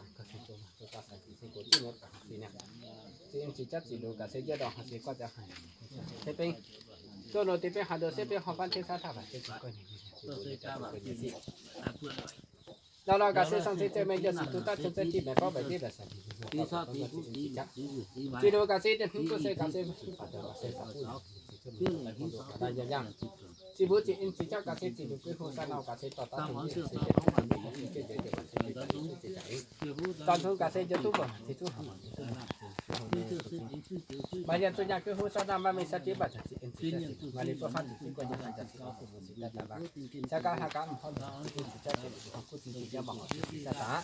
haic, gauh seix zoux, zoux daaih sai-dingc se gox jienv nyei ga'hnaangx fih niaa. Ziex in ziex jauv ziqc ndoqv ga'sie jiex ndorm haaix se guaatv jaax haic. Tengx bingx, zoh nor deix bingx haaix ndoqv se bingx horh faanv tengx caux taux baac se zoux gauh nyei, zoux nyei ga'sie. Nor nor ga'sie sang se zeiv mengh jauv sic duqv daaih cong zeiv div maengx gorngv mbaeqc div mbaeqc sai-dingc ziqc ndoqv ga'sie dien hmz guv se ga'sie faatv daaih ga'sie faatv buv, ziqc mbuo ziqc in ziqc jauv ga'sie ziqc ndoqv guv hlo san nor ga'sie dorh daaih tengx jienv se zanc tong ga'sie jiex duqv mbuo ziqc duqv haaix maaih yienh zuqc nyaanh guv hlo san nor maaih mengh sai-diex baac ziqc in ziqc jauv ziqc maaih liuz buov faanv ziqc guv nyei haaix jaax ziqc Caux gaax haaix gaax mv horpc, guv zingh zingh yiem mangc horpc zingh zingh daaih.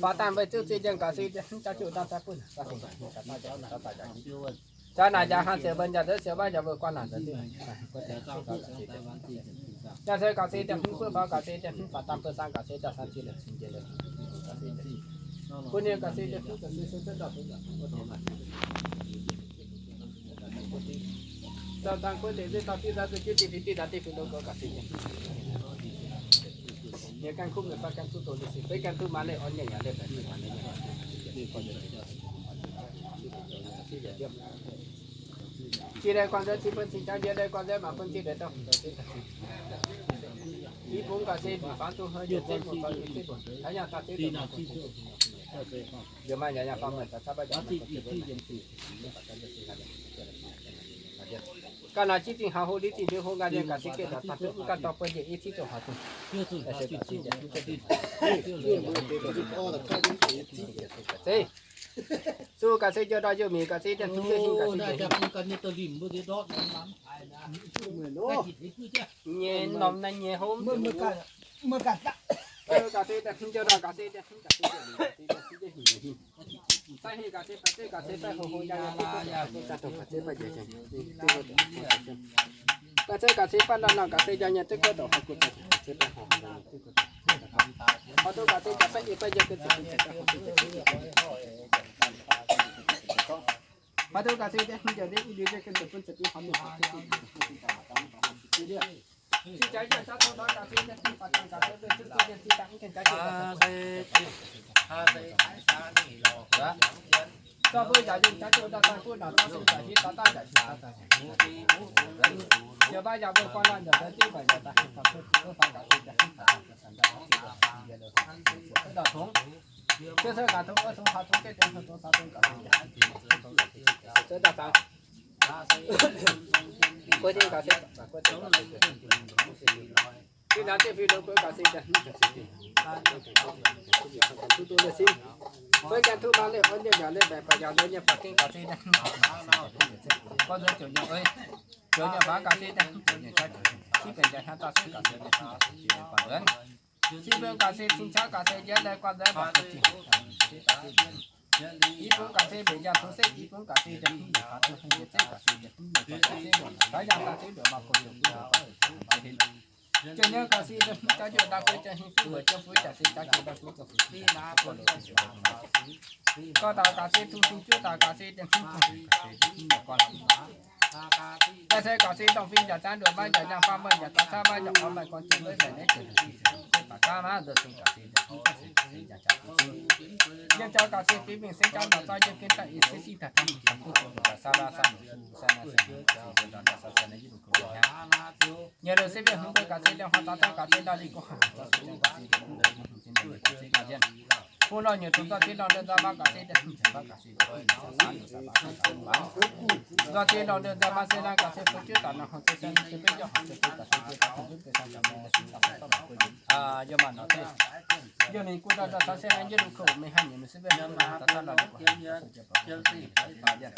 Faaux daaih mbuo zuqv zinh yiem ga'sie dien hmz jaax jiuv daaih zaaih buonv, zaaih fingx ga'sie ga'sie daaih jaax jiex. Zaaih naaic njaaux hnangv ziouc mbuo njaaux nzengc ziouc maiv njaaux mbuo guanh naaic nzengc. Njaaux se ga'sie dien hmz buov faaux ga'sie dien hmz faaux daaih buonv sang ga'sie daaih san zinh lengc cing jiex lengc. Bun ninh ga'sie dien hmz ga'sie se cuotv ndau-tongx. Dauh dangh guov deix nzengc dauh diuv nzauh nzengc jiuv dinh fingx diuv nzauh diuv fingx ndo goux ga'sie dien. Ninh ganh kuv mienh fai ganh duqv doz nyei sic, fai ganh duqv maa leih orn nyei yaac leih baeqc maanc nyei. Zinh lai guanh nzengc zinh bun cing jaax, njien lai guanh nzengc maanc bun zinh ndeic dauh. Yie bungx ga'sie mbic faanv duqv heuc njiec zeiv mbuo zaux yie zeiv mbuo, taaix nyaanh daaih zeiv mbuo. Yiem maaih nyanc nyaanh faam meih zaux caqv baav nyanc. Ganh naaic jiv zingh hnaangx hlo, liv zingh ndiev hlo, nqaai nzengc ga'sie geh ndorqc daaih duqv mv ganh dorh buo njiec i civ zoux haaix zingh. Zuqc ga'sie njoux ndorh njoux mingh ga'sie dien hmz njiec hingh ga'sie nyei norm naaiv nyei hov. Ga'sie dien hmz njoux ndorh ga'sie dien hmz ga'sie njiec hingh njiec hingh. Sai hingh ga'sie baeqc zeiv ga'sie baeqv hlo hlo njang nyei, ga'sie ga'sie baeqv njiec hingh. Ga'sie ga'sie baeqv ndorn ndorn ga'sie njang nyei, duqv guov dorc haaix guv daaih ga'sie baeqv hlo hlo. Haaix duqv ga'sie jaax baeqv nyei baeqv njien ga'sie baeqv hlo hlo. Haaix duqv ga'sie dien hmz njoux ndiev i ndiev njiec ga'sie bun ziepc biuv haaix duqv. Cing jaax yienc jaax tong ndorm ga'sie dien hmz faaux dangh ga'sie dien hmz faaux dangh mv gaengh jaax jiex. Zorqv mbuo yaac yungh jaax jiuv ndau daaih buov nor, zorqv se zaaih hiuv daaih daaih yaac hiuv daaih daaih. Ziouc baav yaac mbuo guanh naaiv nzengc daaih div mbaeqc yaac daaih hiuv daaih buov buov faanv ga'sie dien hmz faaux dangh ga'sie dien hmz ndau tongx. Ziouc se gaax tongx wuov tongx haaix tongx jienv dien hmz tongx caux tongx ga'sie dien hmz tongx ga'sie dien hmz cuotv ndau daaih. Guov jienv ga'sie, guov jienv ga'sie, fih naaiv jienv fih ndo guov ga'sie dien hmz ga'sie dien hmz duqv duqv leih sin. Fai ganh duqv maa leih orn nyei yaac leih mbaeqc baac yaac leih nyei baac gengh ga'sie dien hmz. Gorngv nzunc ziouc nyei, ziouc nyei faaux ga'sie dien hmz, ziouc nyei jaax ziouc nyei civ benx jaax hnyangx daaih se ga'sie dien hmz ga'sie dien hmz guanh nzuonx. Cing bun ga'sie cing qaqv ga'sie njiec lai guanh nzuonx baac guv zingh. I bungx ga'sie mbenc njaanh tongx setv, i bungx ga'sie dien hmz mbenc faaux duqv hmz njiec zeiv ga'sie dien hmz mbenc faaux duqv zeiv mbuo taaix nyaanh daaih zeiv mbuo maaih gox ziouc guv ziouc guv ziouc guv hinh. Jiex nyei ga'sie dien hmz jaax jiuv ndau fui jiex hingh fui mbuox jienv fui jaax se jaax jiuv ndau fui jiex fui fui jaax se guv ziouc guv ziouc guv ziouc guv. Gauh daaih ga'sie tungh tungh juov daaih ga'sie dien hmz tungh ga'sie dien hmz mbuo guanh Daaih se ga'sie ndorm fingx njaaux zaanv nduoc maiv njaaux nyaanh faam meih njaaux daaih caqv maiv njaaux orv maiv gorngv jiex maiv mbaeqc naaiv jiex se baac gaav maiv nzuonx zungh ga'sie njaaux jaax zingh. Yiem jauv ga'sie fingx mingh sengv jauv nor zorqv yiem gen daaih ih sieqv sieqv daaih taux mingh caux guv guv daaih sa laa sa nongc su sa naaiv se nongc ga'sie nduoc ndorm ndorm sa sa naaiv yie lungh guv nyaanh. Nyiec lungh se mbienv hmz mbuo ga'sie liemh hnoi daaih zorqv ga'sie ndau li guv haaix zorqv su jiem ga'sie nduoc mbuo hmz jien mbuo ga'sie ga'sie njienv. Hungh lorh nyutc dungz nzoih ziex lorh ndeic nzoih maa ga'sie dien hmz jiex fai ga'sie dien hmz jiex fai ga'sie dien hmz. Nzoih ziex lorh ndeic nzoih maa se naaiv ga'sie fai juov daaih nor hmz se se se beiv jauv hmz se se ga'sie dien hmz se se se ga'sie dien hmz. Yie maaih nor se yie mingh guv ndau ndau caux se naaiv yie lungh kouv mingh haaix nyungc se mbienv hmz daaih daaih lorh ndeic guv haaix zorqv su jiem baac hmz jien.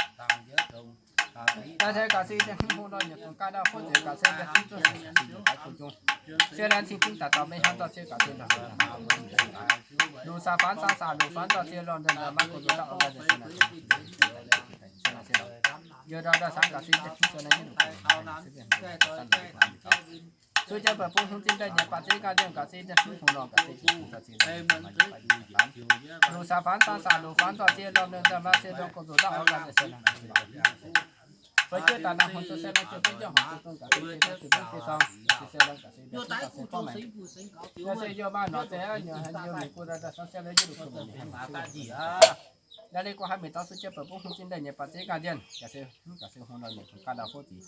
Daaih se ga'sie dien hmz hungh lorh nyutc dungz gaav ndau fuqv nzengc ga'sie dien hmz zuov se ga'sie dien hmz daaih guv jung. Se naaiv cing zingv daaih dorh maiv hnamv zorqv se ga'sie dien hmz. Luqc saax faanx saang saax luqc faanx zorqv se lorh ndeic nzoih maa guv nzengc daaih orv nzengc se naaiv. Yie ndau ndau saangv ga'sie dien hmz se naaiv yie luqc. Su jien baac bun hungh zinh daaih nyanc baac zinh ganh liemh ga'sie dien hmz hungh lorh ga'sie dien hmz zorqv se lorh ndeic nzoih maa guv nzengc daaih. Luqc saax faanx saang saax luqc faanx zorqv se lorh ndeic nzoih maa se ndau guv nzengc daaih orv nzengc se naaiv. Weic jienv daaih naaiv hmuangx cuotv se naaiv jienv duqv jienv horngc duqv dongh ga'sie jienv duqv jienv dongh deix sorng, ga'sie se lorh ga'sie dongh dongh dongh se gorngv maaih. Naaiv se yie maaih norm deix aqv, nyouz haaix nyouz mingh gu daaih daaih sorng se lorh yie duqv kuv mingh haaix nyungc. Naaiv le gu'haaix mingh taux se jienv baac bun hungh zinh ndaangc nyei baac ziex ganh nzienh, ga'sie, ga'sie hungh lorh nyei ganh ndau hov zic.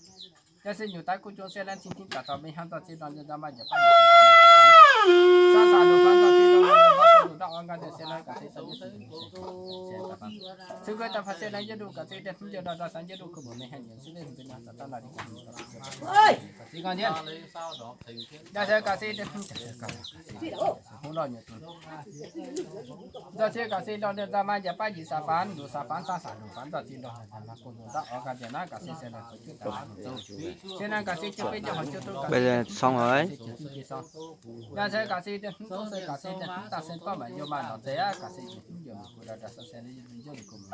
Naaiv se nyungc daaih kuv jong se naaiv cing-cing daaih taux mingh hnangv nzauh zinh lorh nzauh maaih njiec baav njiec, saax saax ndoqc faanx nzauh zinh lorh nzauh maaih ndoqc ndau orn ganh nzienh se naaiv ga'sie daaih yie duqv se naaiv yie duqv kuv mingh haaix nyungc se naaiv hungh zinh ndaangc daaih daaih naaiv dingc ga'sie ganh nzienh. Naaiv se ga'sie hungh lorh nyei dongh nzauh se ga'sie lorh nzauh maaih njiec baav njiec saax faanx ndoqc saax faanx saax saax ndoqc faanx nzauh zinh lorh ndoqc faanx nzauh zinh lorh ndoqc orn ganh nzienh naaiv ga'sie se naaiv jienv daaih hmuangx zouv. Se naaiv ga'sie jienv beiv jienv horngc jienv dongh ga'sie sorng oc. Naaiv se ga'sie daaih hmz duqv se ga'sie daaih hmz daaih se gorngv maaih njoux maaih norm deix aqv, ga'sie daaih hmz njoux mingh gu daaih daaih se se njuov ninh gu mingh.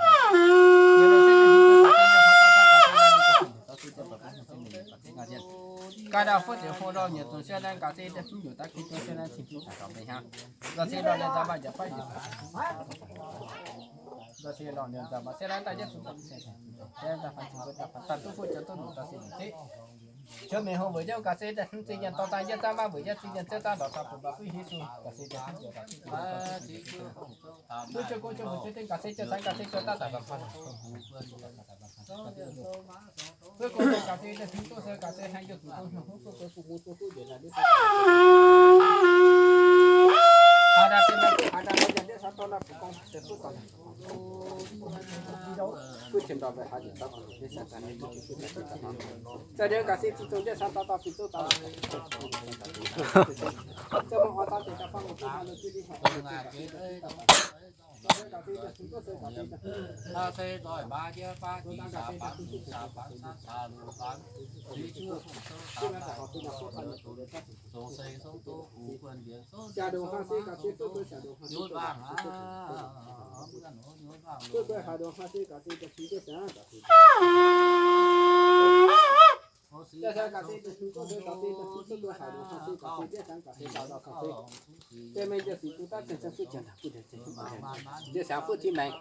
Ga'sie daaih fuqv ziepc hmz lorh nyei dongh se naaiv ga'sie daaih hmz nyungc daaih kuv jong se naaiv cing-cing daaih dorh mingh hnangv. Nzauh se lorh nzauh maaih njiec baav njiec, nzauh se lorh nzauh maaih se naaiv daaih jienv zuqc daaih, se daaih faanx cing-cing daaih faanx daaih duqv fuqv jiex duqv ndoqc daaih se njiec zeqv. Ziouv mingh hungh weic jienv ga'sie daaih hmz zinh nyaanh dorh daaih jienv zangv maav weic jienv zinh nyaanh ziouv daaih lorz taux bun baac fuqv Yesu ga'sie daaih hmz jiex daaih duqv jiex duqv jiex ga'sie jienv ga'sie jienv cangv ga'sie jienv daaih daaih baac faanx. Guv gong se ga'sie daaih hmz duqv se ga'sie hnangv yie zuqc dongh hnyouv huv guv gong guv gong duqv duqv njiec naaic ndiev se haaix daaih se naaiv duqv haaix daaih naaiv yaac ndiev saax dorh naaiv fuqv gorngv se fuqv dorh naaiv fuqv qiemx ndorm mbaih haaix yietc dauh ndiev saax daaih naaiv duqv fuqv daaih daaih daaih. Za'gengh ga'sie zinh zong ndiev saax dorh dorh fih duqv daaih. Za'gengh mv oix daaih deix daaih faanv longc duqv naaiv longc duqv ndiev saax dorh. Hnangv se nzoih maa jiex baav jiex saax faanx saax faanx saax saax luc faanx, zuiz cuotv fongc sou taux daaih zoux seng sou doz kuv buonc mbienc sou seng sou nyutc waangc aqv. Mbuo nyutc waangc loz. Ho six ga'sie daaih hmz duqv se ga'sie daaih hmz duqv gauh daaih daaih daaih daaih daaih daaih. Deix mengh njiec sic duqv daaih zengc zengc fuqv jiex naaic, fuqv jiex zengc fuqv jiex naaic, njiec siangx fuqv tim maengx.